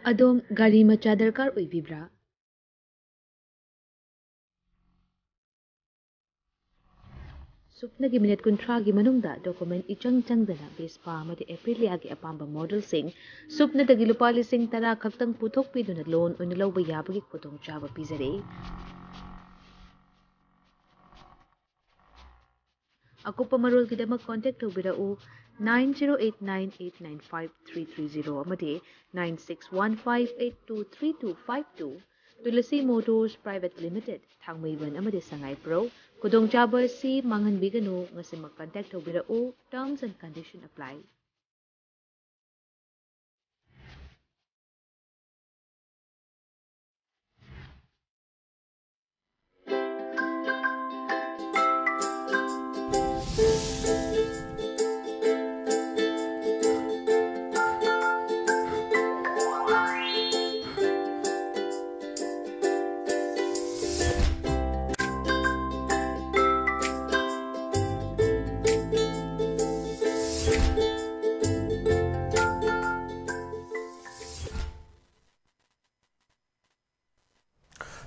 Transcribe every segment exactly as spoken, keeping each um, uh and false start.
ꯑꯗꯣꯝ ꯒꯥꯔꯤ ꯃꯆꯥ ꯗꯔꯀꯥꯔ ꯑꯣꯏꯕꯤꯕ꯭ꯔꯥ? ꯁꯨꯞꯅꯒꯤ ꯃꯤꯅꯤꯠ ꯀꯨꯟꯊ꯭ꯔꯥꯒꯤ ꯃꯅꯨꯡꯗ ꯗꯣꯀꯨꯃꯦꯟ ꯏꯆꯪ ꯆꯪꯗꯅ ꯚꯦꯁꯄꯥ ꯑꯃꯗꯤ ꯑꯦꯄ꯭ꯔꯤꯂꯤꯌꯥꯒꯤ ꯑꯄꯥꯝꯕ ꯃꯣꯗꯦꯜꯁꯤꯡ ꯁꯨꯞꯅꯗꯒꯤ ꯂꯨꯄꯥ ꯂꯤꯁꯤꯡ ꯇꯔꯥ ꯈꯛꯇꯪ ꯄꯨꯊꯣꯛꯄꯤꯗꯨꯅ ꯂꯣꯟ ꯑꯣꯏꯅ ꯂꯧꯕ ꯌꯥꯕꯒꯤ ꯈꯨꯗꯣꯡꯆꯥꯕ ꯄꯤꯖꯔꯤ꯫ ꯑꯀꯨꯞꯄ ꯃꯔꯣꯜꯒꯤꯗꯃꯛ ꯀꯣꯟꯇꯦꯛ ꯇꯧꯕꯤꯔꯛꯎ, nine zero eight nine eight nine five three three zero ꯑꯃꯗꯤ nine six one five eight two three two five two꯫ Tulsi motors private limited, Thangmeiband ꯑꯃꯗꯤ ꯁꯉꯥꯏꯄ꯭ꯔꯧ꯫ ꯈꯨꯗꯣꯡꯆꯥꯕ ꯑꯁꯤ ꯃꯥꯡꯍꯟꯕꯤꯒꯅꯨ꯫ ꯉꯁꯤꯃꯛ ꯀꯟꯇꯦꯛ ꯇꯧꯕꯤꯔꯛꯎ꯫ Terms and condition apply꯫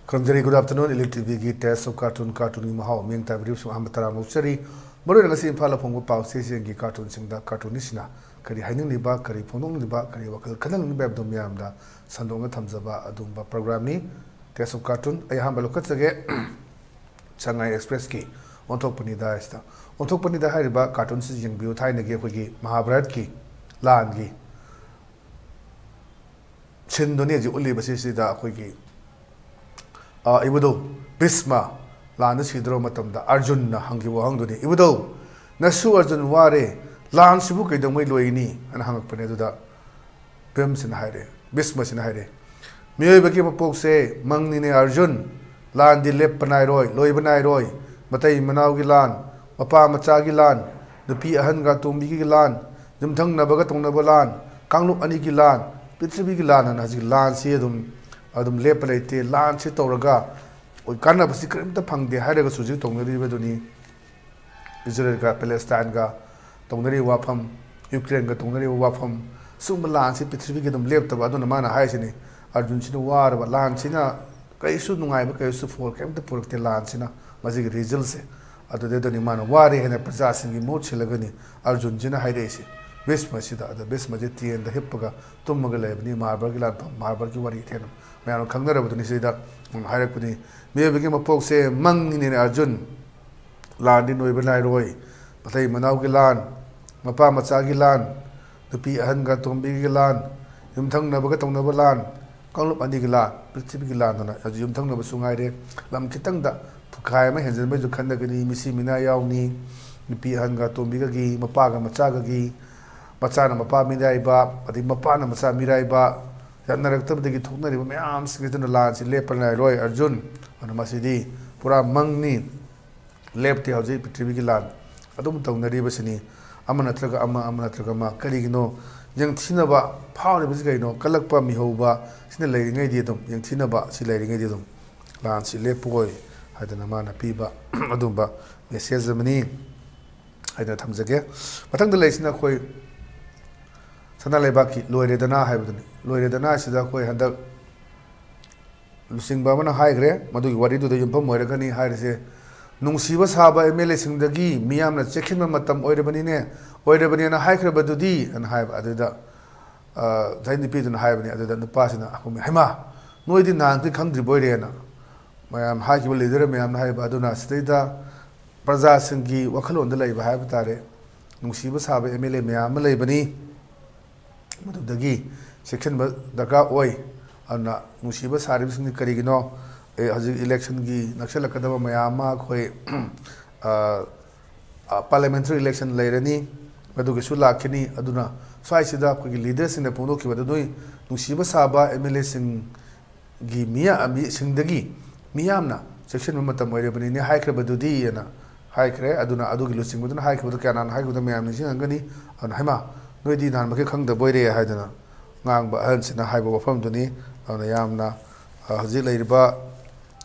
ꯈꯨꯔꯨꯝꯖꯔꯤ꯫ Good afternoon, Elite TVꯒꯤ Taste of Cartoon, ꯀꯥꯔꯇꯨꯟꯒꯤ ꯃꯍꯥꯎ ꯃꯤꯠꯌꯦꯡ ꯇꯥꯕꯤꯔꯤꯕꯁꯤꯡ ꯑꯍꯥꯟꯕ ꯇꯔꯥꯝꯅ ꯑꯣꯛꯆꯔꯤ꯫ ꯃꯔꯨꯑꯣꯏꯅ ꯉꯁꯤ ꯏꯝꯐꯥꯜꯗ ꯐꯣꯡꯕ ꯄꯥꯎ ꯆꯦꯁꯤꯡꯒꯤ ꯀꯥꯔꯇꯨꯟꯁꯤꯡꯗ ꯀꯥꯔꯇꯨꯅꯤꯁꯁꯤꯡꯅ ꯀꯔꯤ ꯍꯥꯏꯅꯤꯡꯂꯤꯕ, ꯀꯔꯤ ꯐꯣꯡꯗꯣꯛꯅꯤꯡꯂꯤꯕ, ꯀꯔꯤ ꯋꯥꯈꯜ ꯈꯟꯅꯅꯤꯡꯂꯤꯕ ꯍꯥꯏꯕꯗꯨ ꯃꯌꯥꯝꯗ ꯁꯟꯗꯣꯛꯅ ꯊꯝꯖꯕ ꯑꯗꯨꯒꯨꯝꯕ programꯅꯤ Taste of Cartoon꯫ ꯑꯩ ꯑꯍꯥꯟꯕ ꯂꯧꯈꯠꯆꯒꯦ, ꯁꯉꯥꯏ ꯑꯦꯛꯁꯄ꯭ꯔꯦꯁꯀꯤ ꯑꯣꯟꯊꯣꯛꯄꯅꯤꯗ ꯍꯥꯏꯁꯤꯗ꯫ ꯑꯣꯟꯊꯣꯛꯄꯅꯤꯗ ꯍꯥꯏꯔꯤꯕ ꯀꯥꯔꯇꯨꯟꯁꯤ ꯌꯦꯡꯕꯤꯌꯨ, ꯊꯥꯏꯅꯒꯤ ꯑꯩꯈꯣꯏꯒꯤ ꯃꯍꯥꯚꯥꯔꯠꯀꯤ ꯂꯥꯟꯒꯤ ꯁꯤꯟꯗꯨꯅꯤ ꯍꯧꯖꯤꯛ ꯎꯠꯂꯤꯕꯁꯤ꯫ ꯁꯤꯗ ꯑꯩꯈꯣꯏꯒꯤ, ꯑ, ꯏꯕꯨꯙꯧ ꯚꯤꯁꯃ ꯂꯥꯟꯗ ꯁꯤꯗꯧꯔꯕ ꯃꯇꯝꯗ ꯑꯔꯖꯨꯟꯅ ꯍꯪꯈꯤꯕ ꯋꯥꯍꯪꯗꯨꯅꯤ, "ꯏꯕꯨꯙꯧ, ꯅꯁꯨ ꯑꯔꯖꯨꯟ ꯋꯥꯔꯦ, ꯂꯥꯟꯁꯤꯕꯨ ꯀꯩꯗꯧꯉꯩ ꯂꯣꯏꯒꯅꯤ?" ꯍꯥꯏꯅ ꯍꯪꯉꯛꯄꯅꯦ꯫ ꯑꯗꯨꯗ ꯚꯤꯝꯁꯤꯅ ꯍꯥꯏꯔꯦ, ꯚꯤꯁꯃꯁꯤꯅ ꯍꯥꯏꯔꯦ, "ꯃꯤꯑꯣꯏꯕꯒꯤ ꯃꯄꯣꯛꯁꯦ ꯃꯪꯅꯤꯅꯦ ꯑꯔꯖꯨꯟ, ꯂꯥꯟꯗꯤ ꯂꯦꯞꯄ ꯅꯥꯏꯔꯣꯏ, ꯂꯣꯏꯕ ꯅꯥꯏꯔꯣꯏ꯫ ꯃꯇꯩ ꯃꯅꯥꯎꯒꯤ ꯂꯥꯟ, ꯃꯄꯥ ꯃꯆꯥꯒꯤ ꯂꯥꯟ, ꯅꯨꯄꯤ ꯑꯍꯟꯒ ꯑꯇꯣꯝꯕꯤꯒꯤ ꯂꯥꯟ, ꯌꯨꯝꯊꯪꯅꯕꯒ ꯇꯧꯅꯕ ꯂꯥꯟ, ꯀꯥꯡꯂꯨꯞ ꯑꯅꯤꯒꯤ ꯂꯥꯟ, ꯄ꯭ꯔꯤꯊꯤꯕꯤꯒꯤ ꯂꯥꯟ" ꯍꯥꯏꯅ ꯍꯧꯖꯤꯛ ꯂꯥꯟꯁꯤ ꯑꯗꯨꯝ, ꯑꯗꯨꯝ ꯂꯦꯞꯄ ꯂꯩꯇꯦ꯫ ꯂꯥꯟꯁꯤ ꯇꯧꯔꯒ ꯑꯩꯈꯣꯏ ꯀꯥꯟꯅꯕꯁꯤ ꯀꯔꯤꯝꯇ ꯐꯪꯗꯦ ꯍꯥꯏꯔꯒꯁꯨ ꯍꯧꯖꯤꯛ ꯇꯧꯅꯔꯤꯕꯗꯨꯅꯤ꯫ ꯏꯖꯔꯦꯜꯒ ꯄꯦꯂꯦꯁꯇꯥꯏꯟꯒ ꯇꯧꯅꯔꯤꯕ ꯋꯥꯐꯝ, ꯌꯨꯀ꯭ꯔꯦꯟꯒ ꯇꯧꯅꯔꯤꯕ ꯋꯥꯐꯝ, ꯁꯤꯒꯨꯝꯕ ꯂꯥꯟꯁꯤ ꯄ꯭ꯔꯤꯊꯤꯕꯤꯒꯤ ꯑꯗꯨꯝ ꯂꯦꯞꯇꯕ꯫ ꯑꯗꯨꯅ ꯃꯥꯅ ꯍꯥꯏꯁꯤꯅꯤ, ꯑꯔꯖꯨꯟꯁꯤꯅ ꯋꯥꯔꯕ ꯂꯥꯟꯁꯤꯅ ꯀꯔꯤꯁꯨ ꯅꯨꯡꯉꯥꯏꯕ ꯀꯔꯤꯁꯨ ꯐꯣꯜ ꯀꯔꯤꯝꯇ ꯄꯨꯔꯛꯇꯦ ꯂꯥꯟꯁꯤꯅ, ꯃꯁꯤꯒꯤ ꯔꯤꯖꯜꯁꯦ꯫ ꯑꯗꯨꯗꯩꯗꯅꯤ ꯃꯥꯅ ꯋꯥꯔꯦ ꯍꯥꯏꯅ ꯄ꯭ꯔꯖꯥꯁꯤꯡꯒꯤ ꯃꯍꯨꯠ ꯁꯤꯜꯂꯒꯅꯤ ꯑꯔꯖꯨꯟꯁꯤꯅ ꯍꯥꯏꯔꯛꯏꯁꯦ ꯚꯤꯁꯃꯁꯤꯗ꯫ ꯑꯗ ꯚꯤꯁꯃꯁꯦ ꯇꯦꯟꯗ ꯍꯤꯞꯄꯒ ꯇꯨꯝꯃꯒ ꯂꯩꯕꯅꯤ, ꯃꯍꯥꯚꯥꯔꯠꯀꯤ ꯂꯥꯟꯐꯝ, ꯃꯍꯥꯚꯥꯔꯠꯀꯤ ꯋꯥꯔꯤ ꯏꯊꯦꯟ ꯃꯌꯥꯝꯅ ꯈꯪꯅꯔꯕꯗꯨꯅꯤ꯫ ꯁꯤꯗ ꯍꯥꯏꯔꯛꯄꯅꯤ, ꯃꯤꯑꯣꯏꯕꯒꯤ ꯃꯄꯣꯛꯁꯦ ꯃꯪꯅꯤꯅꯦ ꯑꯔꯖꯨꯟ꯫ ꯂꯥꯟꯗꯤ ꯅꯣꯏꯕ ꯅꯥꯏꯔꯣꯏ꯫ ꯃꯇꯩ ꯃꯅꯥꯎꯒꯤ ꯂꯥꯟ, ꯃꯄꯥ ꯃꯆꯥꯒꯤ ꯂꯥꯟ, ꯅꯨꯄꯤ ꯑꯍꯟꯒ ꯑꯇꯣꯝꯕꯤꯒꯤ ꯂꯥꯟ, ꯌꯨꯝꯊꯪꯅꯕꯒ ꯇꯧꯅꯕ ꯂꯥꯟ, ꯀꯥꯡꯂꯨꯞ ꯑꯅꯤꯒꯤ ꯂꯥꯟ, ꯄ꯭ꯔꯤꯊꯤꯕꯤꯒꯤ ꯂꯥꯟ ꯑꯅ꯫ ꯍꯧꯖꯤꯛ ꯌꯨꯝꯊꯪꯅꯕꯁꯨ ꯉꯥꯏꯔꯦ꯫ ꯂꯝ ꯈꯤꯇꯪꯗ ꯐꯨꯈꯥꯏ ꯑꯃ ꯍꯦꯟꯖꯟꯕꯩꯁꯨ ꯈꯟꯅꯒꯅꯤ, ꯃꯤꯁꯤ ꯃꯤꯅꯥ ꯌꯥꯎꯅꯤ꯫ ꯅꯨꯄꯤ ꯑꯍꯟꯒ ꯑꯇꯣꯝꯕꯤꯒꯒꯤ, ꯃꯄꯥꯒ ꯃꯆꯥꯒꯒꯤ, ꯃꯆꯥꯅ ꯃꯄꯥ ꯃꯤꯔꯥꯏꯕ, ꯑꯗꯩ ꯃꯄꯥꯅ ꯃꯆꯥ ꯃꯤꯔꯥꯏꯕ, ꯌꯥꯅꯔꯛꯇꯕꯗꯒꯤ ꯊꯣꯛꯅꯔꯤꯕ ꯃꯌꯥꯝꯁꯤꯡꯁꯤꯅ ꯂꯥꯟꯁꯤ ꯂꯦꯞꯄ ꯅꯥꯏꯔꯣꯏ ꯑꯔꯖꯨꯟ꯫ ꯑꯗꯨꯅ ꯃꯁꯤꯗꯤ ꯄꯨꯔꯥ ꯃꯪꯅꯤ꯫ ꯂꯦꯞꯇꯦ ꯍꯧꯖꯤꯛ ꯄ꯭ꯔꯤꯊꯤꯕꯤꯒꯤ ꯂꯥꯟ ꯑꯗꯨꯝ ꯇꯧꯅꯔꯤꯕꯁꯤꯅꯤ꯫ ꯑꯃ ꯅꯠꯇ꯭ꯔꯒ ꯑꯃ, ꯑꯃ ꯅꯠꯇ꯭ꯔꯒ ꯑꯃ꯫ ꯀꯔꯤꯒꯤꯅꯣ? ꯌꯦꯡꯊꯤꯅꯕ ꯐꯥꯎꯔꯤꯕꯁꯤ ꯀꯩꯅꯣ? ꯀꯜꯂꯛꯄ, ꯃꯤꯍꯧꯕ ꯁꯤꯅ ꯂꯩꯔꯤꯉꯩꯗꯤ ꯑꯗꯨꯝ, ꯌꯦꯡꯊꯤꯅꯕ ꯁꯤ ꯂꯩꯔꯤꯉꯩꯗꯤ ꯑꯗꯨꯝ ꯂꯥꯟꯁꯤ ꯂꯦꯞꯄꯣꯏ ꯍꯥꯏꯗꯅ ꯃꯥꯅ ꯄꯤꯕ ꯑꯗꯨꯝꯕ ꯃꯦꯁꯦꯖ ꯑꯃꯅꯤ ꯍꯥꯏꯗꯅ ꯊꯝꯖꯒꯦ꯫ ꯃꯊꯪꯗ ꯂꯩꯁꯤꯅ ꯑꯩꯈꯣꯏ ꯁꯅꯥ ꯂꯩꯕꯥꯛꯀꯤ ꯂꯣꯏꯔꯦꯗꯅ ꯍꯥꯏꯕꯗꯨꯅꯤ꯫ ꯂꯣꯏꯔꯦꯗꯅ ꯍꯥꯏꯁꯤꯗ ꯑꯩꯈꯣꯏ ꯍꯟꯗꯛ ꯂꯨꯆꯤꯡꯕ ꯑꯃꯅ ꯍꯥꯏꯈ꯭ꯔꯦ, ꯃꯗꯨꯒꯤ ꯋꯥꯔꯤꯗꯨꯗ ꯌꯨꯝꯐꯝ ꯑꯣꯏꯔꯒꯅꯤ ꯍꯥꯏꯔꯤꯁꯦ꯫ "ꯅꯨꯡꯁꯤꯕ ꯁꯥꯕ ꯑꯦꯝ ꯑꯦꯜ ꯑꯦꯁꯤꯡꯗꯒꯤ ꯃꯤꯌꯥꯝꯅ ꯆꯦꯛꯁꯤꯟꯕ ꯃꯇꯝ ꯑꯣꯏꯔꯕꯅꯤꯅꯦ, ꯑꯣꯏꯔꯕꯅꯦꯅ ꯍꯥꯏꯈ꯭ꯔꯕꯗꯨꯗꯤ?" ꯑꯅ ꯍꯥꯏꯕ꯫ ꯑꯗꯨꯗ, ꯑ, ꯉꯁꯥꯏ ꯅꯨꯄꯤꯗꯨꯅ ꯍꯥꯏꯕꯅꯤ꯫ ꯑꯗꯨꯗ ꯅꯨꯄꯥꯁꯤꯅ ꯑꯩꯈꯣꯏ, "ꯍꯩꯃꯥ, ꯅꯣꯏꯗꯤ ꯅꯍꯥꯟꯈꯩ ꯈꯪꯗ꯭ꯔꯤꯕꯣꯏꯔꯦꯅ?" ꯃꯌꯥꯝ ꯍꯥꯏꯈꯤꯕ ꯂꯤꯗꯔ ꯃꯌꯥꯝꯅ ꯍꯥꯏꯕ꯫ ꯑꯗꯨꯅ ꯁꯤꯗꯩꯗ ꯄ꯭ꯔꯖꯥꯁꯤꯡꯒꯤ ꯋꯥꯈꯜꯂꯣꯟꯗ ꯂꯩꯕ ꯍꯥꯏꯕ ꯇꯥꯔꯦ, ꯅꯨꯡꯁꯤꯕ ꯁꯥꯕ ꯑꯦꯝ ꯑꯦꯜ ꯑꯦ ꯃꯌꯥꯝ ꯑꯃ ꯂꯩꯕꯅꯤ꯫ ꯃꯗꯨꯗꯒꯤ ꯆꯦꯛꯁꯤꯟꯕ ꯗꯔꯀꯥꯔ ꯑꯣꯏ꯫ ꯑꯗꯨꯅ ꯅꯨꯡꯁꯤꯕ ꯁꯥꯔꯤꯕꯁꯤꯡꯁꯤ ꯀꯔꯤꯒꯤꯅꯣ? ꯑꯦ, ꯍꯧꯖꯤꯛ ꯏꯂꯦꯛꯁꯟꯒꯤ ꯅꯛꯁꯜꯂꯛꯀꯗꯕ ꯃꯌꯥꯝ ꯑꯃ ꯑꯩꯈꯣꯏ, ꯑ, ꯑ, ꯄꯥꯔꯂꯤꯌꯥꯃꯦꯟꯇꯔꯤ ꯏꯂꯦꯛꯁꯟ ꯂꯩꯔꯅꯤ, ꯃꯗꯨꯒꯤꯁꯨ ꯂꯥꯛꯈꯤꯅꯤ꯫ ꯑꯗꯨꯅ ꯁ꯭ꯋꯥꯏꯁꯤꯗ ꯑꯩꯈꯣꯏꯒꯤ ꯂꯤꯗꯔꯁꯤꯡꯅ ꯐꯣꯡꯗꯣꯛꯈꯤꯕꯗ ꯅꯣꯏ ꯅꯨꯡꯁꯤꯕ ꯁꯥꯕ ꯑꯦꯝ ꯑꯦꯜ ꯑꯦꯁꯤꯡ ꯒꯤ ꯃꯤꯌꯥ-, ꯃꯤꯁꯤꯡꯗꯒꯤ ꯃꯤꯌꯥꯝꯅ ꯆꯦꯛꯁꯤꯟꯕ ꯃꯇꯝ ꯑꯣꯏꯔꯕꯅꯤꯅꯦ ꯍꯥꯏꯈ꯭ꯔꯕꯗꯨꯗꯤ ꯑꯅ ꯍꯥꯏꯈ꯭ꯔꯦ꯫ ꯑꯗꯨꯅ ꯑꯗꯨꯒꯤ ꯂꯨꯆꯤꯡꯕꯗꯨꯅ ꯍꯥꯏꯈꯤꯕꯗꯨ ꯀꯌꯥꯅ ꯍꯥꯏꯈꯤꯕꯗꯨ ꯃꯌꯥꯝ ꯅꯤꯡꯁꯤꯡꯉꯝꯒꯅꯤ꯫ ꯑꯗꯨꯅ, "ꯍꯩꯃꯥ, ꯅꯣꯏꯗꯤ ꯅꯍꯥꯟꯃꯛꯀꯤ ꯈꯪꯗꯕꯣꯏꯔꯦ" ꯍꯥꯏꯗꯅ ꯉꯥꯡꯕ ꯑꯍꯜꯁꯤꯅ ꯍꯥꯏꯕ ꯋꯥꯐꯝꯗꯨꯅꯤ꯫ ꯑꯗꯨꯅ ꯌꯥꯝꯅ, ꯑ, ꯍꯧꯖꯤꯛ ꯂꯩꯔꯤꯕ,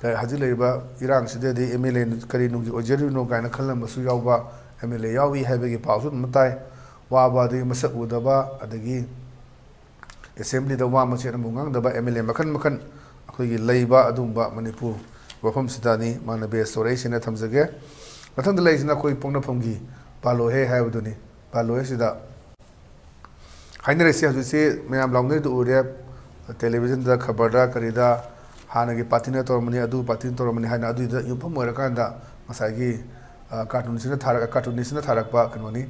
ꯑ, ꯍꯧꯖꯤꯛ ꯂꯩꯔꯤꯕ ꯏꯔꯥꯡꯁꯤꯗꯗꯤ ꯑꯦꯝ ꯑꯦꯜ ꯑꯦ ꯀꯔꯤ ꯅꯨꯡꯒꯤ ꯑꯣꯏꯖꯔꯤꯕꯅꯣ ꯀꯥꯏꯅ ꯈꯜꯂꯝꯕꯁꯨ ꯌꯥꯎꯕ ꯑꯦꯝ ꯑꯦꯜ ꯑꯦ ꯌꯥꯎꯏ ꯍꯥꯏꯕꯒꯤ ꯄꯥꯎꯁꯨ ꯑꯗꯨꯝ ꯇꯥꯏ꯫ ꯋꯥꯕ ꯑꯗꯒꯤ ꯃꯁꯛ ꯎꯗꯕ ꯑꯗꯒꯤ ꯑꯦꯁꯦꯝꯕ꯭ꯂꯤꯗ ꯋꯥ ꯃꯆꯦꯠ ꯑꯃꯕꯨ ꯉꯥꯡꯗꯕ ꯑꯦꯝ ꯑꯦꯜ ꯑꯦ ꯃꯈꯜ ꯃꯈꯜ ꯑꯩꯈꯣꯏꯒꯤ ꯂꯩꯕ ꯑꯗꯨꯒꯨꯝꯕ ꯃꯅꯤꯄꯨꯔ ꯋꯥꯐꯝꯁꯤꯗꯅꯤ ꯃꯥꯅ ꯕꯦꯁ ꯇꯧꯔꯛꯏꯁꯤꯅ ꯊꯝꯖꯒꯦ꯫ ꯃꯊꯪꯗ ꯂꯩꯔꯤꯁꯤꯅ ꯑꯩꯈꯣꯏ ꯄꯣꯛꯅꯐꯝꯒꯤ ꯄꯥꯜꯂꯣꯍꯦ ꯍꯥꯏꯕꯗꯨꯅꯤ꯫ ꯄꯥꯜꯂꯣꯍꯦꯁꯤꯗ ꯍꯥꯏꯅꯔꯤꯁꯤ ꯍꯧꯖꯤꯛꯁꯤ ꯃꯌꯥꯝ ꯂꯥꯎꯅꯔꯤꯗꯨ ꯎꯔꯦ, ꯇꯦꯂꯤꯚꯤꯖꯟꯗ, ꯈꯕꯔꯗ, ꯀꯔꯤꯗ, ꯍꯥꯟꯅꯒꯤ ꯄꯥꯔꯇꯤꯅ ꯇꯧꯔꯝꯕꯅꯤ, ꯑꯗꯨ ꯄꯥꯔꯇꯤꯅ ꯇꯧꯔꯝꯕꯅꯤ ꯍꯥꯏꯅ ꯑꯗꯨꯏꯗ ꯌꯨꯝꯐꯝ ꯑꯣꯏꯔꯀꯥꯟꯗ ꯉꯁꯥꯏꯒꯤ, ꯑ, ꯀꯥꯔꯇꯨꯟꯁꯤꯅ ꯊꯥꯔꯛ-, ꯀꯥꯔꯇꯨꯟꯅꯤꯁꯅ ꯊꯥꯔꯛꯄ ꯀꯩꯅꯣꯅꯤ꯫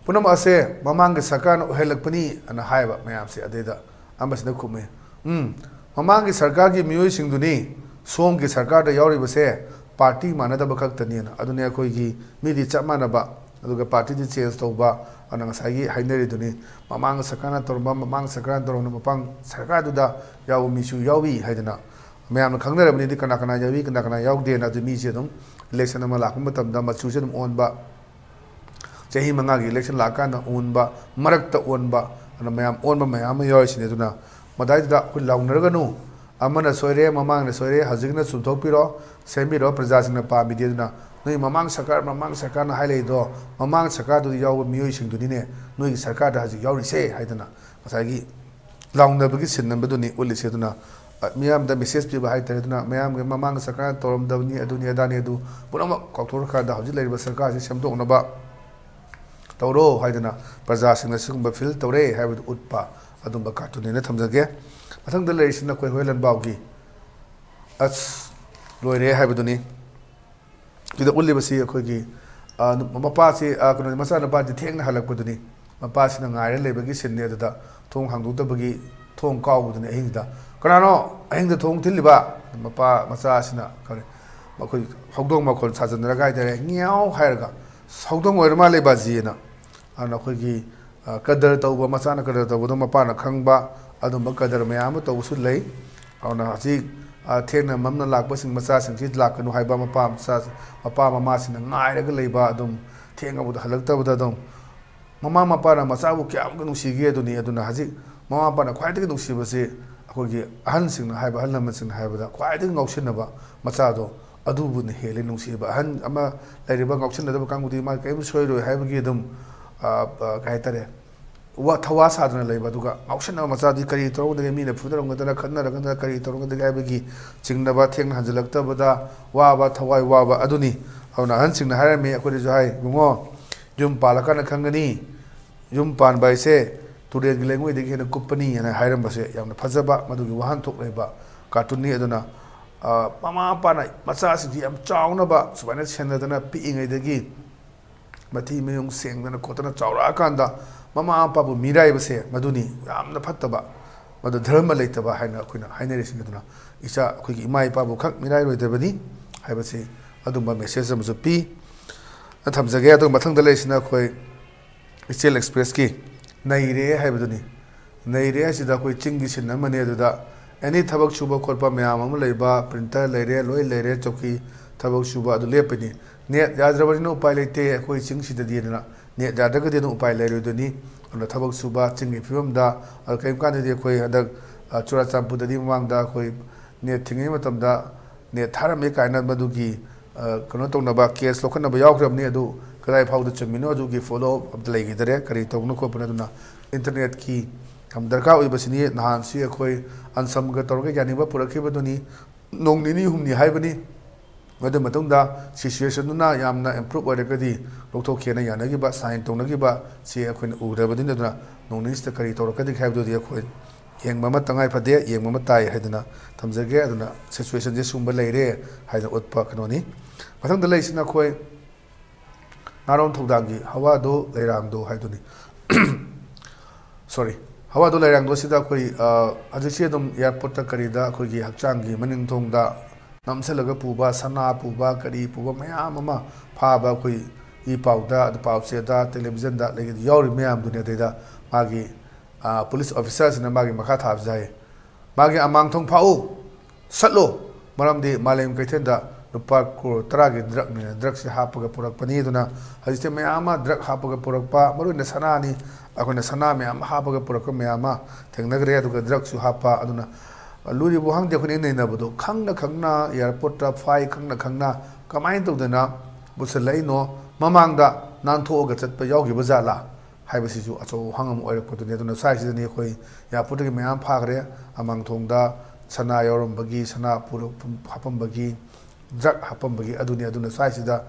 ꯄꯨꯝꯅꯃꯛ ꯑꯁꯦ ꯃꯃꯥꯡꯒꯤ ꯁꯔꯀꯥꯔꯅ ꯑꯣꯏꯍꯜꯂꯛꯄꯅꯤ ꯑꯅ ꯍꯥꯏꯕ ꯃꯌꯥꯝꯁꯦ꯫ ꯑꯗꯩꯗ ꯑꯃꯁꯤꯅ ꯈꯨꯝꯃꯦ, "ꯎꯝ, ꯃꯃꯥꯡꯒꯤ ꯁꯔꯀꯥꯔꯒꯤ ꯃꯤꯑꯣꯏꯁꯤꯡꯗꯨꯅꯤ ꯁꯣꯝꯒꯤ ꯁꯔꯀꯥꯔꯗ ꯌꯥꯎꯔꯤꯕꯁꯦ, ꯄꯥꯔꯇꯤ ꯃꯥꯟꯅꯗꯕ ꯈꯛꯇꯅꯦꯅ꯫ ꯑꯗꯨꯅꯦ ꯑꯩꯈꯣꯏꯒꯤ ꯃꯤꯗꯤ ꯆꯞ ꯃꯥꯟꯅꯕ, ꯑꯗꯨꯒ ꯄꯥꯔꯇꯤꯗꯤ ꯆꯦꯟꯖ ꯇꯧꯕ", ꯑꯅ ꯉꯁꯥꯏꯒꯤ ꯍꯥꯏꯅꯔꯤꯗꯨꯅꯤ꯫ ꯃꯃꯥꯡ ꯁꯔꯀꯥꯔꯅ ꯇꯧꯔꯝꯕ, ꯃꯃꯥꯡ ꯁꯔꯀꯥꯔꯅ ꯇꯧꯔꯝꯕ, ꯃꯃꯥꯡ ꯁꯔꯀꯥꯔꯗꯨꯗ ꯌꯥꯎꯕ ꯃꯤꯁꯨ ꯌꯥꯎꯏ ꯍꯥꯏꯗꯅ ꯃꯌꯥꯝꯅ ꯈꯪꯅꯔꯕꯅꯤꯗꯤ ꯀꯅꯥ ꯀꯅꯥ ꯌꯥꯎꯏ, ꯀꯅꯥ ꯀꯅꯥ ꯌꯥꯎꯗꯦꯅ꯫ ꯑꯗꯨ ꯃꯤꯁꯦ ꯑꯗꯨꯝ ꯏꯂꯦꯛꯁꯟ ꯑꯃ ꯂꯥꯛꯄ ꯃꯇꯝꯗ ꯃꯆꯨꯁꯦ ꯑꯗꯨꯝ ꯑꯣꯟꯕ, ꯆꯍꯤ ꯃꯉꯥꯒꯤ ꯏꯂꯦꯛꯁꯟ ꯂꯥꯛꯑꯀꯥꯟꯗ ꯑꯣꯟꯕ, ꯃꯔꯛꯇ ꯑꯣꯟꯕ, ꯑꯗꯨꯅ ꯃꯌꯥꯝ ꯑꯣꯟꯕ ꯃꯌꯥꯝ ꯑꯃ ꯌꯥꯎꯔꯤꯁꯤꯅꯤ꯫ ꯑꯗꯨꯅ ꯃꯗꯥꯏꯗꯨꯗ ꯑꯩꯈꯣꯏ ꯂꯥꯎꯅꯔꯒꯅꯨ꯫ ꯑꯃꯅ ꯁꯣꯏꯔꯦ, ꯃꯃꯥꯡꯅ ꯁꯣꯏꯔꯦ, ꯍꯧꯖꯤꯛꯅ ꯆꯨꯝꯊꯣꯛꯄꯤꯔꯣ, ꯁꯦꯝꯕꯤꯔꯣ, ꯄ꯭ꯔꯖꯥꯁꯤꯡꯅ ꯄꯥꯝꯃꯤꯗꯦ꯫ ꯑꯗꯨꯅ ꯅꯣꯏ ꯃꯃꯥꯡ ꯁꯔꯀꯥꯔ, ꯃꯃꯥꯡ ꯁꯔꯀꯥꯔꯅ ꯍꯥꯏꯔꯛꯏꯗꯣ, ꯃꯃꯥꯡ ꯁꯔꯀꯥꯔꯗꯨꯗ ꯌꯥꯎꯕ ꯃꯤꯑꯣꯏꯁꯤꯡꯗꯨꯅꯤꯅꯦ ꯅꯣꯏꯒꯤ ꯁꯔꯀꯥꯔꯗ ꯍꯧꯖꯤꯛ ꯌꯥꯎꯔꯤꯁꯦ ꯍꯥꯏꯗꯅ ꯉꯁꯥꯏꯒꯤ ꯂꯥꯎꯅꯕꯒꯤ ꯁꯤꯟ ꯑꯃꯗꯨꯅꯤ ꯎꯠꯂꯤꯁꯦ꯫ ꯑꯗꯨꯅ, ꯑ, ꯃꯤꯌꯥꯝꯗ ꯃꯦꯁꯦꯖ ꯄꯤꯕ ꯍꯥꯏꯇꯥꯔꯦ꯫ ꯑꯗꯨꯅ ꯃꯌꯥꯝꯒꯤ ꯃꯃꯥꯡ ꯁꯔꯀꯥꯔꯅ ꯇꯧꯔꯝꯗꯕꯅꯤ, ꯑꯗꯨꯅꯤ ꯑꯗꯥꯅꯤ, ꯑꯗꯨ ꯄꯨꯝꯅꯃꯛ ꯀꯥꯎꯊꯣꯛꯈ꯭ꯔꯀꯥꯟꯗ ꯍꯧꯖꯤꯛ ꯂꯩꯔꯤꯕ ꯁꯔꯀꯥꯔꯁꯤ ꯁꯦꯝꯗꯣꯛꯅꯕ ꯇꯧꯔꯣ ꯍꯥꯏꯗꯅ ꯄ꯭ꯔꯖꯥꯁꯤꯡꯅ ꯁꯤꯒꯨꯝꯕ ꯐꯤꯜ ꯇꯧꯔꯦ ꯍꯥꯏꯕꯗꯨ ꯎꯠꯄ ꯑꯗꯨꯝꯕ ꯀꯥꯔꯇꯨꯟꯅꯦꯅ ꯊꯝꯖꯒꯦ꯫ ꯃꯊꯪꯗ ꯂꯩꯔꯤꯁꯤꯅ ꯑꯩꯈꯣꯏ ꯍꯣꯏ ꯂꯟꯕꯥꯎꯒꯤ ꯑꯁ ꯂꯣꯏꯔꯦ ꯍꯥꯏꯕꯗꯨꯅꯤ꯫ ꯁꯤꯗ ꯎꯠꯂꯤꯕꯁꯤ ꯑꯩꯈꯣꯏꯒꯤ, ꯑ, ꯃꯄꯥꯁꯤ, ꯑ, ꯀꯩꯅꯣ, ꯃꯆꯥꯅꯨꯄꯥꯁꯤ ꯊꯦꯡꯅ ꯍꯜꯂꯛꯄꯗꯨꯅꯤ꯫ ꯃꯄꯥꯁꯤꯅ ꯉꯥꯏꯔ ꯂꯩꯕꯒꯤ ꯁꯤꯟꯅꯤ꯫ ꯑꯗꯨꯗ ꯊꯣꯡ ꯍꯥꯡꯗꯣꯛꯇꯕꯒꯤ ꯊꯣꯡ ꯀꯥꯎꯕꯗꯨꯅꯤ ꯑꯍꯤꯡꯗ꯫ "ꯀꯅꯥꯅꯣ ꯑꯍꯤꯡꯗ ꯊꯣꯡ ꯊꯤꯜꯂꯤꯕ?" ꯃꯄꯥ ꯃꯆꯥꯁꯤꯅ ꯀꯔꯤ, ꯃꯈꯣꯏ ꯍꯧꯗꯣꯡ ꯃꯈꯣꯜ ꯁꯥꯖꯤꯟꯅꯔꯒ ꯍꯥꯏꯇꯥꯔꯦ, "ꯉꯤꯌꯥꯎ" ꯍꯥꯏꯔꯒ, "ꯍꯧꯗꯣꯡ ꯑꯣꯏꯔ ꯃꯥꯜꯂꯦ ꯕꯥꯖꯤꯅ"꯫ ꯑꯗꯨꯅ ꯑꯩꯈꯣꯏꯒꯤ, ꯑ, ꯀꯗꯔ ꯇꯧꯕ, ꯃꯆꯥꯅ ꯀꯗꯔ ꯇꯧꯕꯗꯣ ꯃꯄꯥꯅ ꯈꯪꯕ, ꯑꯗꯨꯝꯕ ꯀꯗꯔ ꯃꯌꯥꯝ ꯑꯃ ꯇꯧꯕꯁꯨ ꯂꯩ꯫ ꯑꯗꯨꯅ ꯍꯧꯖꯤꯛ, ꯑ, ꯊꯦꯡꯅ ꯃꯝꯅ ꯂꯥꯛꯄꯁꯤꯡ, ꯃꯆꯥꯁꯤꯡꯁꯤ ꯂꯥꯛꯀꯅꯨ ꯍꯥꯏꯕ ꯃꯄꯥ ꯃꯆꯥ-, ꯃꯄꯥ ꯃꯃꯥꯁꯤꯡꯅ ꯉꯥꯏꯔꯒ ꯂꯩꯕ, ꯑꯗꯨꯝ ꯊꯦꯡꯉꯕꯗ ꯍꯜꯂꯛꯇꯕꯗ ꯑꯗꯨꯝ ꯃꯃꯥ ꯃꯄꯥꯅ ꯃꯆꯥꯕꯨ ꯀꯌꯥꯃꯨꯛ ꯅꯨꯡꯁꯤꯒꯦ ꯑꯗꯨꯅꯤ꯫ ꯑꯗꯨꯅ ꯍꯧꯖꯤꯛ ꯃꯃꯥ ꯃꯄꯥꯅ ꯈ꯭ꯋꯥꯏꯗꯒꯤ ꯅꯨꯡꯁꯤꯕꯁꯤ ꯑꯩꯈꯣꯏꯒꯤ ꯑꯍꯟꯁꯤꯡꯅ ꯍꯥꯏꯕ, ꯑꯍꯜ ꯂꯃꯟꯁꯤꯡꯅ ꯍꯥꯏꯕꯗ ꯈ꯭ꯋꯥꯏꯗꯒꯤ ꯉꯥꯎꯁꯤꯟꯅꯕ ꯃꯆꯥꯗꯣ ꯑꯗꯨꯕꯨꯅ ꯍꯦꯜꯂꯤ ꯅꯨꯡꯁꯤꯕ꯫ ꯑꯍꯟ ꯑꯃ ꯂꯩꯔꯤꯕ ꯉꯥꯎꯁꯤꯟꯅꯗꯕ ꯀꯥꯡꯕꯨꯗꯤ ꯃꯥ ꯀꯔꯤꯝ ꯁꯣꯏꯔꯣꯏ ꯍꯥꯏꯕꯒꯤ ꯑꯗꯨꯝ, ꯑ, ꯑ, ꯀꯩ ꯍꯥꯏꯇꯥꯔꯦ, ꯋꯥ ꯊꯋꯥ ꯁꯥꯗꯅ ꯂꯩꯕ, ꯑꯗꯨꯒ ꯉꯥꯎꯁꯟꯅꯕ ꯃꯆꯥꯗꯤ ꯀꯔꯤ ꯇꯧꯔꯝꯒꯗꯒꯦ, ꯃꯤꯅ ꯐꯨꯅꯔꯝꯒꯗꯅ, ꯈꯠꯅꯔꯝꯒꯗꯅ ꯀꯔꯤ ꯇꯧꯔꯝꯒꯗꯒꯦ ꯍꯥꯏꯕꯒꯤ ꯆꯤꯡꯅꯕ ꯊꯦꯡꯅ ꯍꯟꯖꯤꯜꯂꯛꯇꯕꯗ ꯋꯥꯕ, ꯊꯋꯥꯏ ꯋꯥꯕ ꯑꯗꯨꯅꯤ꯫ ꯑꯗꯨꯅ ꯑꯍꯟꯁꯤꯡꯅ ꯍꯥꯏꯔꯝꯃꯤ, ꯑꯩꯈꯣꯏꯗꯁꯨ ꯍꯥꯏ, "ꯏꯕꯨꯡꯉꯣ, ꯌꯨꯝ ꯄꯥꯜꯂꯀꯥꯟꯗ ꯈꯪꯒꯅꯤ, ꯌꯨꯝ ꯄꯥꯟꯕ ꯍꯥꯏꯁꯦ ꯇꯨꯔꯦꯜꯒꯤ ꯂꯩꯉꯣꯏꯗꯒꯤ ꯍꯦꯟꯅ ꯀꯨꯞꯄꯅꯤ" ꯍꯥꯏꯅ ꯍꯥꯏꯔꯝꯕꯁꯦ ꯌꯥꯝꯅ ꯐꯖꯕ, ꯃꯗꯨꯒꯤ ꯋꯥꯍꯟꯊꯣꯛ ꯂꯩꯕ ꯀꯥꯔꯇꯨꯟꯅꯤ꯫ ꯑꯗꯨꯅ, ꯑ, ꯃꯃꯥ ꯃꯄꯥꯅ ꯃꯆꯥꯁꯤꯡꯁꯤ ꯌꯥꯝ ꯆꯥꯎꯅꯕ ꯁꯨꯃꯥꯏꯅ ꯁꯦꯟꯅꯗꯅ ꯄꯤꯛꯏꯉꯩꯗꯒꯤ ꯃꯊꯤ ꯃꯌꯨꯡ ꯁꯦꯡꯗꯅ ꯈꯣꯠꯇꯅ ꯆꯥꯎꯔꯛꯑꯀꯥꯟꯗ ꯃꯃꯥ ꯃꯄꯥꯕꯨ ꯃꯤꯔꯥꯏꯕꯁꯦ ꯃꯗꯨꯅꯤ ꯌꯥꯝꯅ ꯐꯠꯇꯕ, ꯃꯗꯨ ꯙꯔꯃ ꯂꯩꯇꯕ ꯍꯥꯏꯅ ꯑꯩꯈꯣꯏꯅ ꯍꯥꯏꯅꯔꯤꯁꯤꯡ ꯑꯗꯨꯅ ꯏꯆꯥ ꯑꯩꯈꯣꯏꯒꯤ ꯏꯃꯥ ꯏꯄꯥꯕꯨ ꯈꯛ ꯃꯤꯔꯥꯏꯔꯣꯏꯗꯕꯅꯤ ꯍꯥꯏꯕꯁꯤ ꯑꯗꯨꯝꯕ ꯃꯦꯁꯦꯖ ꯑꯃꯁꯨ ꯄꯤ꯫ ꯊꯝꯖꯒꯦ꯫ ꯑꯗꯨꯒ ꯃꯊꯪꯗ ꯂꯩꯔꯤꯁꯤꯅ ꯑꯩꯈꯣꯏ ꯏꯆꯦꯜ ꯑꯦꯛꯁꯄ꯭ꯔꯦꯁꯀꯤ ꯅꯩꯔꯦ ꯍꯥꯏꯕꯗꯨꯅꯤ꯫ ꯅꯩꯔꯦ ꯍꯥꯏꯁꯤꯗ ꯑꯩꯈꯣꯏ ꯆꯤꯡꯒꯤ ꯁꯤꯟ ꯑꯃꯅꯤ꯫ ꯑꯗꯨꯗ ꯑꯦꯅꯤ ꯊꯕꯛ ꯁꯨꯕ ꯈꯣꯠꯄ ꯃꯌꯥꯝ ꯑꯃ ꯂꯩꯕ, ꯄ꯭ꯔꯤꯟꯇꯔ ꯂꯩꯔꯦ, ꯂꯣꯏ ꯂꯩꯔꯦ, ꯆꯧꯀꯤ ꯊꯕꯛ ꯁꯨꯕ ꯑꯗꯨ ꯂꯦꯞꯄꯅꯤ꯫ ꯅꯦꯠ ꯌꯥꯗ꯭ꯔꯕꯅꯤꯅ ꯎꯄꯥꯏ ꯂꯩꯇꯦ ꯑꯩꯈꯣꯏ ꯆꯤꯡꯁꯤꯗꯗꯤ ꯑꯗꯨꯅ, ꯅꯦꯠ ꯌꯥꯗ꯭ꯔꯒꯗꯤ ꯑꯗꯨꯝ ꯎꯄꯥꯏ ꯂꯩꯔꯣꯏꯗꯣꯏꯅꯤ꯫ ꯑꯗꯨꯅ ꯊꯕꯛ ꯁꯨꯕ ꯆꯤꯡꯒꯤ ꯐꯤꯕꯝꯗ, ꯑꯗꯨ ꯀꯔꯤꯒꯨꯝꯕ ꯀꯥꯟꯗꯗꯤ ꯑꯩꯈꯣꯏ ꯍꯟꯗꯛ, ꯑ, ꯆꯨꯔꯥꯆꯥꯟꯄꯨꯔꯗꯗꯤ ꯃꯃꯥꯡꯗ ꯑꯩꯈꯣꯏ ꯅꯦꯠ ꯊꯤꯡꯉꯤꯉꯩ ꯃꯇꯝꯗ ꯅꯦꯠ ꯊꯥꯔꯝꯃꯦ ꯀꯥꯏꯅ ꯃꯗꯨꯒꯤ, ꯑ, ꯀꯩꯅꯣ ꯇꯧꯅꯕ, ꯀꯦꯁ ꯂꯧꯈꯠꯅꯕ ꯌꯥꯎꯈ꯭ꯔꯕꯅꯤ꯫ ꯑꯗꯨ ꯀꯗꯥꯏ ꯐꯥꯎꯗ ꯆꯨꯝꯃꯤꯅꯣ ꯑꯗꯨꯒꯤ ꯐꯣꯂꯣ ꯑꯞ ꯑꯝꯇ ꯂꯩꯈꯤꯗꯔꯦ, ꯀꯔꯤ ꯇꯧꯕꯅꯣ ꯈꯣꯠꯄꯅꯣ꯫ ꯑꯗꯨꯅ ꯏꯟꯇꯔꯅꯦꯠꯀꯤ ꯌꯥꯝ ꯗꯔꯀꯥꯔ ꯑꯣꯏꯕꯁꯤꯅꯤ꯫ ꯅꯍꯥꯟꯁꯤ ꯑꯩꯈꯣꯏ ꯑꯟꯁꯝꯒ ꯇꯧꯔꯒ ꯌꯥꯅꯤꯡꯕ ꯄꯨꯔꯛꯈꯤꯕꯗꯨꯅꯤ꯫ ꯅꯣꯡ ꯅꯤꯅꯤ ꯍꯨꯝꯅꯤ ꯍꯥꯏꯕꯅꯤ꯫ ꯃꯗꯨ ꯃꯇꯨꯡꯗ ꯁꯤꯆꯨꯋꯦꯁꯟꯗꯨꯅ ꯌꯥꯝꯅ ꯏꯝꯄ꯭ꯔꯨꯞ ꯑꯣꯏꯔꯒꯗꯤ ꯂꯧꯊꯣꯛꯀꯦꯅ ꯌꯥꯅꯈꯤꯕ, ꯁꯥꯏꯟ ꯇꯧꯅꯈꯤꯕ ꯁꯤ ꯑꯩꯈꯣꯏꯅ ꯎꯔꯕꯅꯤꯅ꯫ ꯑꯗꯨꯅ ꯅꯣꯡ ꯅꯤꯅꯤꯁꯤꯗ ꯀꯔꯤ ꯇꯧꯔꯛꯀꯗꯒꯦ ꯍꯥꯏꯕꯗꯨꯗꯤ ꯑꯩꯈꯣꯏ ꯌꯦꯡꯕ ꯑꯃ ꯇꯉꯥꯏ ꯐꯗꯦ, ꯌꯦꯡꯕ ꯑꯃ ꯇꯥꯏ ꯍꯥꯏꯗꯅ ꯊꯝꯖꯒꯦ꯫ ꯑꯗꯨꯅ ꯁꯤꯆꯨꯋꯦꯁꯟꯁꯦ ꯁꯨꯝꯕ ꯂꯩꯔꯦ ꯍꯥꯏꯗꯅ ꯎꯠꯄ ꯀꯩꯅꯣꯅꯤ꯫ ꯃꯊꯪꯗ ꯂꯩꯔꯤꯁꯤꯅ ꯑꯩꯈꯣꯏ ꯅꯥꯔꯣꯟ ꯊꯧꯗꯥꯡꯒꯤ ꯍꯋꯥꯗꯣ ꯂꯩꯔꯥꯡꯗꯣ ꯍꯥꯏꯗꯨꯅꯤ꯫ ꯁꯣꯔꯤ, ꯍꯋꯥꯗꯣ ꯂꯩꯔꯥꯡꯗꯣ ꯁꯤꯗ ꯑꯩꯈꯣꯏ, ꯑ, ꯍꯧꯖꯤꯛꯁꯤ ꯑꯗꯨꯝ ꯑꯦꯌꯥꯔꯄꯣꯔꯠꯇ ꯀꯔꯤꯗ ꯑꯩꯈꯣꯏꯒꯤ ꯍꯛꯆꯥꯡꯒꯤ ꯃꯅꯤꯡ ꯊꯣꯡꯗ ꯅꯝꯁꯤꯜꯂꯒ ꯄꯨꯕ, ꯁꯅꯥ ꯄꯨꯕ, ꯀꯔꯤ ꯄꯨꯕ ꯃꯌꯥꯝ ꯑꯃ ꯐꯥꯕ ꯑꯩꯈꯣꯏ ꯏ ꯄꯥꯎꯗ, ꯑꯗꯨ ꯄꯥꯎꯆꯦꯗ, ꯇꯦꯂꯤꯚꯤꯖꯟꯗ ꯂꯩ-, ꯌꯥꯎꯔꯤ ꯃꯌꯥꯝꯗꯨꯅꯤ꯫ ꯑꯗꯩꯗ ꯃꯥꯒꯤ, ꯑ, ꯄꯨꯂꯤꯁ ꯑꯣꯐꯤꯁꯥꯔꯁꯤꯅ ꯃꯥꯒꯤ ꯃꯈꯥ ꯊꯥꯕꯁꯤ ꯍꯥꯏ, "ꯃꯥꯒꯤ ꯑꯃꯥꯡꯊꯣꯡ ꯐꯥꯛꯎ, ꯁꯠꯂꯨ, ꯃꯔꯝꯗꯤ ꯃꯥꯂꯦꯝ ꯀꯩꯊꯦꯜꯗ ꯂꯨꯄꯥ ꯀ꯭ꯔꯣꯔ ꯇꯔꯥꯒꯤ ꯗ꯭ꯔꯛꯅꯤꯅ ꯗ꯭ꯔꯛꯁꯤ ꯍꯥꯞꯄꯒ ꯄꯨꯔꯛꯄꯅꯤ꯫ ꯑꯗꯨꯅ ꯍꯧꯖꯤꯛꯇꯤ ꯃꯌꯥꯝ ꯑꯃ ꯗ꯭ꯔꯛ ꯍꯥꯞꯄꯒ ꯄꯨꯔꯛꯄ, ꯃꯔꯨꯑꯣꯏꯅ ꯁꯅꯥꯅꯤ, ꯑꯩꯈꯣꯏꯅ ꯁꯅꯥ ꯃꯌꯥꯝ ꯑꯃ ꯍꯥꯞꯄꯒ ꯄꯨꯔꯛꯄ ꯃꯌꯥꯝ ꯑꯃ ꯊꯦꯡꯅꯈ꯭ꯔꯦ꯫ ꯑꯗꯨꯒ ꯗ꯭ꯔꯛꯁꯨ ꯍꯥꯞꯄ, ꯑꯗꯨꯅ ꯂꯨꯔꯤꯕ ꯋꯥꯍꯪꯗꯤ ꯑꯩꯈꯣꯏꯅ ꯅꯩꯅꯕꯗꯣ ꯈꯪꯅ ꯈꯪꯅ ꯑꯦꯌꯥꯔꯄꯣꯔꯠꯇ ꯐꯥꯏ, ꯈꯪꯅ ꯈꯪꯅ ꯀꯃꯥꯏꯅ ꯇꯧꯗꯅ ꯄꯨꯁꯜꯂꯛꯏꯅꯣ? ꯃꯃꯥꯡꯗ ꯅꯥꯟꯊꯣꯛꯑꯒ ꯆꯠꯄ ꯌꯥꯎꯈꯤꯕ ꯖꯥꯠꯂꯥ?" ꯍꯥꯏꯕꯁꯤꯁꯨ ꯑꯆꯧꯕ ꯋꯥꯍꯪ ꯑꯃ ꯑꯣꯏꯔꯛꯄꯗꯨꯅꯤ꯫ ꯑꯗꯨꯅ ꯁ꯭ꯋꯥꯏꯁꯤꯗꯅꯤ ꯑꯩꯈꯣꯏ ꯑꯦꯌꯥꯔꯄꯣꯔꯠꯇꯒꯤ ꯃꯌꯥꯝ ꯐꯥꯈ꯭ꯔꯦ, ꯑꯃꯥꯡꯊꯣꯡꯗ ꯁꯅꯥ ꯌꯥꯎꯔꯝꯕꯒꯤ, ꯁꯅꯥ ꯄꯨꯔꯛ-, ꯍꯥꯞꯄꯝꯕꯒꯤ, ꯗ꯭ꯔꯒ ꯍꯥꯞꯄꯝꯕꯒꯤ ꯑꯗꯨꯅꯤ꯫ ꯑꯗꯨꯅ ꯁ꯭ꯋꯥꯏꯁꯤꯗ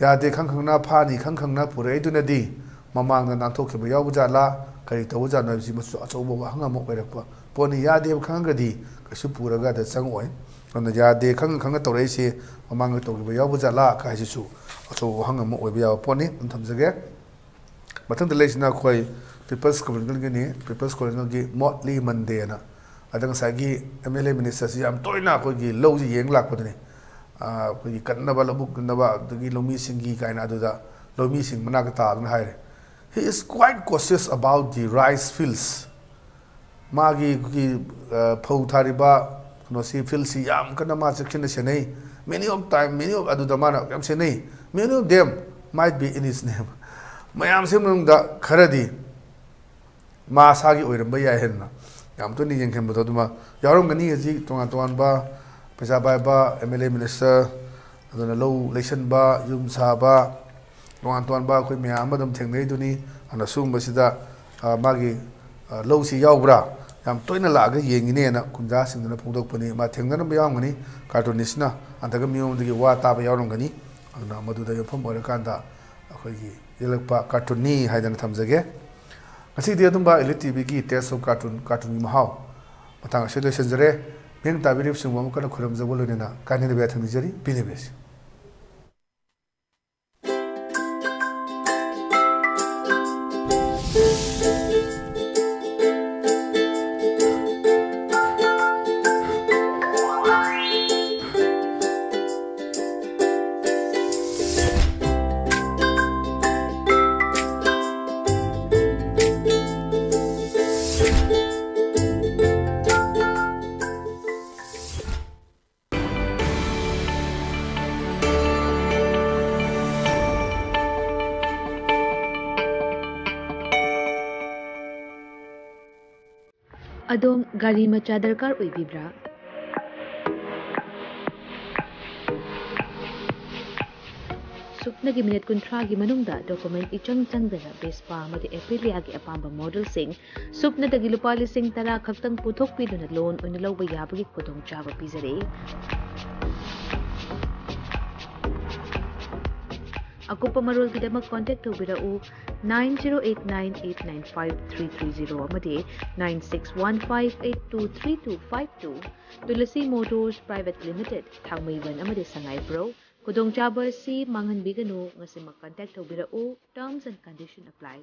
ꯌꯥꯗꯦ, ꯈꯪ ꯈꯪꯅ ꯐꯥꯅꯤ, ꯈꯪ ꯈꯪꯅ ꯄꯨꯔꯛꯏꯗꯨꯅꯗꯤ ꯃꯃꯥꯡꯗ ꯅꯥꯟꯊꯣꯛꯈꯤꯕ ꯌꯥꯎꯕ ꯖꯥꯠꯂꯥ, ꯀꯔꯤ ꯇꯧꯕ ꯖꯥꯠꯅꯣ ꯍꯥꯏꯕꯁꯤ ꯃꯁꯤꯁꯨ ꯑꯆꯧꯕ ꯋꯥꯍꯪ ꯑꯃ ꯑꯣꯏꯔꯛꯄ ꯄꯣꯠꯅꯤ꯫ ꯌꯥꯗꯦꯕ ꯈꯪꯉꯒꯗꯤ ꯀꯩꯁꯨ ꯄꯨꯔꯒ ꯑꯗ ꯆꯪꯉꯛꯑꯣꯏ꯫ ꯑꯗꯨꯅ ꯌꯥꯗꯦ ꯈꯪ ꯈꯪꯅ ꯇꯧꯔꯛꯏꯁꯦ ꯃꯃꯥꯡꯗ ꯇꯧꯈꯤꯕ ꯌꯥꯎꯕ ꯖꯥꯠꯂꯥ ꯍꯥꯏꯁꯤꯁꯨ ꯑꯆꯧꯕ ꯋꯥꯍꯪ ꯑꯃ ꯑꯣꯏꯕ ꯌꯥꯕ ꯄꯣꯠꯅꯤ꯫ ꯑꯗꯨꯝ ꯊꯝꯖꯒꯦ꯫ ꯃꯊꯪꯗ ꯂꯩꯁꯤꯅ ꯑꯩꯈꯣꯏ People's Chronicleꯒꯤꯅꯤ꯫ People's Chronicleꯒꯤ ꯃꯣꯠꯂꯤ ꯃꯟꯗꯦꯅ꯫ ꯑꯗ ꯉꯁꯥꯏꯒꯤ M L A ministerꯁꯤ ꯌꯥꯝ ꯇꯣꯏꯅ ꯑꯩꯈꯣꯏꯒꯤ ꯂꯧꯁꯤ ꯌꯦꯡ ꯂꯥꯛꯄꯗꯨꯅꯤ꯫ ꯑꯥ, ꯑꯩꯈꯣꯏꯒꯤ ꯀꯟꯅꯕ, ꯂꯧꯕꯨꯛ ꯀꯟꯅꯕ, ꯑꯗꯒꯤ ꯂꯧꯃꯤꯁꯤꯡꯒꯤ ꯀꯥꯏꯅ ꯑꯗꯨꯗ ꯂꯧꯃꯤꯁꯤꯡ ꯃꯅꯥꯛꯇ ꯇꯥꯗꯨꯅ ꯍꯥꯏꯔꯦ, "He is quite cautious about the rice fields." ꯃꯥꯒꯤ ꯑꯩꯈꯣꯏꯒꯤ, ꯑ, ꯐꯧ ꯊꯥꯔꯤꯕ ꯀꯩꯅꯣꯁꯤ, fieldꯁꯤ ꯌꯥꯝ ꯀꯟꯅ ꯃꯥ ꯆꯦꯛꯁꯤꯟꯅ ꯁꯦꯟꯅꯩ꯫ Many of time, many of ꯑꯗꯨꯗ ꯃꯥꯅ ꯌꯥꯝ ꯁꯦꯟꯅꯩ꯫ Many of them might be in his name. ꯃꯌꯥꯝꯁꯤ ꯃꯅꯨꯡꯗ ꯈꯔꯗꯤ ꯃꯥ ꯁꯥꯒꯤ ꯑꯣꯏꯔꯝꯕ ꯌꯥꯏ ꯍꯥꯏꯗꯅ ꯌꯥꯝ ꯇꯣꯏꯅ ꯌꯦꯡꯁꯤꯟꯕꯗꯣ ꯑꯗꯨꯃ ꯌꯥꯎꯔꯝꯒꯅꯤ꯫ ꯍꯧꯖꯤꯛ ꯇꯣꯉꯥꯟ ꯇꯣꯉꯥꯟꯕ ꯄꯩꯁꯥ ꯄꯥꯏꯕ M L A minister, ꯑꯗꯨꯅ ꯂꯧ ꯂꯩꯁꯟꯕ, ꯌꯨꯝ ꯁꯥꯕ, ꯇꯣꯉꯥꯟ ꯇꯣꯉꯥꯟꯕ ꯑꯩꯈꯣꯏ ꯃꯌꯥꯝ ꯑꯃ ꯑꯗꯨꯝ ꯊꯦꯡꯅꯔꯤꯗꯨꯅꯤ꯫ ꯑꯗꯨꯅ ꯁꯤꯒꯨꯝꯕꯁꯤꯗ, ꯑ, ꯃꯥꯒꯤ, ꯑ, ꯂꯧꯁꯤ ꯌꯥꯎꯕ꯭ꯔꯥ? ꯌꯥꯝ ꯇꯣꯏꯅ ꯂꯥꯛꯑꯒ ꯌꯦꯡꯉꯤꯅꯦꯅ ꯈꯨꯟꯖꯥꯁꯤꯡꯗꯨꯅ ꯐꯣꯡꯗꯣꯛꯄꯅꯤ꯫ ꯃꯥ ꯊꯦꯡꯅꯔꯝꯕ ꯌꯥꯎꯔꯝꯒꯅꯤ꯫ Cartoonistꯅ ꯅꯠꯇ꯭ꯔꯒ ꯃꯤꯉꯣꯟꯗꯒꯤ ꯋꯥ ꯇꯥꯕ ꯌꯥꯎꯔꯝꯒꯅꯤ꯫ ꯑꯗꯨꯅ ꯃꯗꯨꯗ ꯌꯨꯝꯐꯝ ꯑꯣꯏꯔꯀꯥꯟꯗ ꯑꯩꯈꯣꯏꯒꯤ ꯌꯦꯛꯂꯛꯄ cartoonꯅꯤ ꯍꯥꯏꯗꯅ ꯊꯝꯖꯒꯦ꯫ ꯉꯁꯤꯗꯤ ꯑꯗꯨꯝꯕ Elite TVꯒꯤ Taste of Cartoon, cartoonꯒꯤ ꯃꯍꯥꯎ ꯃꯇꯥꯡ ꯑꯁꯤꯗ ꯂꯣꯏꯁꯤꯟꯖꯔꯦ꯫ ꯃꯤꯠꯌꯦꯡ ꯇꯥꯕꯤꯔꯤꯕꯁꯤꯡꯕꯨ ꯑꯃꯨꯛ ꯍꯟꯅ ꯈꯨꯔꯨꯝꯖꯕ ꯂꯣꯏꯅꯅ ꯀꯥꯏꯅꯅꯕ ꯌꯥꯊꯪ ꯅꯤꯖꯔꯤ꯫ ꯄꯤꯅꯕꯤꯔꯁꯤ꯫ ꯑꯗꯣꯝ ꯒꯥꯔꯤ ꯃꯆꯥ ꯗꯔꯀꯥꯔ ꯑꯣꯏꯕꯤꯕ꯭ꯔꯥ? ꯁꯨꯞꯅꯒꯤ ꯃꯤꯅꯤꯠ ꯀꯨꯟꯊ꯭ꯔꯥꯒꯤ ꯃꯅꯨꯡꯗ ꯗꯣꯀꯨꯃꯦꯟ ꯏꯆꯪ ꯆꯪꯗꯅ ꯚꯦꯁꯄꯥ ꯑꯃꯗꯤ ꯑꯦꯄꯤꯂꯤꯌꯥꯒꯤ ꯑꯄꯥꯝꯕ ꯃꯣꯗꯦꯜꯁꯤꯡ ꯁꯨꯞꯅꯗꯒꯤ ꯂꯨꯄꯥ ꯂꯤꯁꯤꯡ ꯇꯔꯥ ꯈꯛꯇꯪ ꯄꯨꯊꯣꯛꯄꯤꯗꯨꯅ ꯂꯣꯟ ꯑꯣꯏꯅ ꯂꯧꯕ ꯌꯥꯕꯒꯤ ꯈꯨꯗꯣꯡꯆꯥꯕ ꯄꯤꯖꯔꯤ꯫ ꯑꯀꯨꯞꯄ ꯃꯔꯣꯜꯒꯤꯗꯃꯛ ꯀꯣꯟꯇꯦꯛ ꯇꯧꯕꯤꯔꯛꯎ nine zero eight nine eight nine five three three zero ꯑꯃꯗꯤ nine six one five eight two three two five two꯫ Tulsi motors private limited, Thangmeiband ꯑꯃꯗꯤ ꯁꯉꯥꯏꯄ꯭ꯔꯧ꯫ ꯈꯨꯗꯣꯡꯆꯥꯕ ꯑꯁꯤ ꯃꯥꯡꯍꯟꯕꯤꯒꯅꯨ꯫ ꯉꯁꯤꯃꯛ ꯀꯟꯇꯦꯛ ꯇꯧꯕꯤꯔꯛꯎ꯫ Terms and condition apply꯫